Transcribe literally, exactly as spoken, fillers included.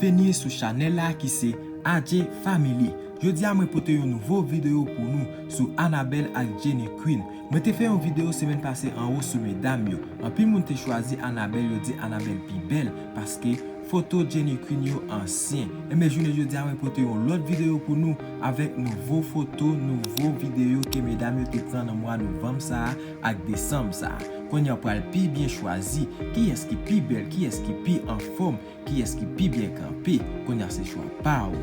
Byenveni sou chanèl la ki se A J Family. Jodi a mwen pote yon nouvo videyo pou nou sou Annabelle ak Jenny Queen. Mwen te fè yon videyo semèn pase anwo sou medam yo. Anpil moun te chwazi Annabelle, yo di Annabelle pi bèl paske foto Jenny Queen yo ansyen. Enben jounen jodi a mwen pote yon lòt videyo pou nou avèk nouvo foto, nouvo videyo ke medam yo te pran nan mwa novanm sa a ak desanm sa a. Kounye a pral pi byen chwazi kiyès ki pi bèl, kiyès ki pi anfòm, kiyès ki pi byen kanpe. Kounye a se chwa pa w.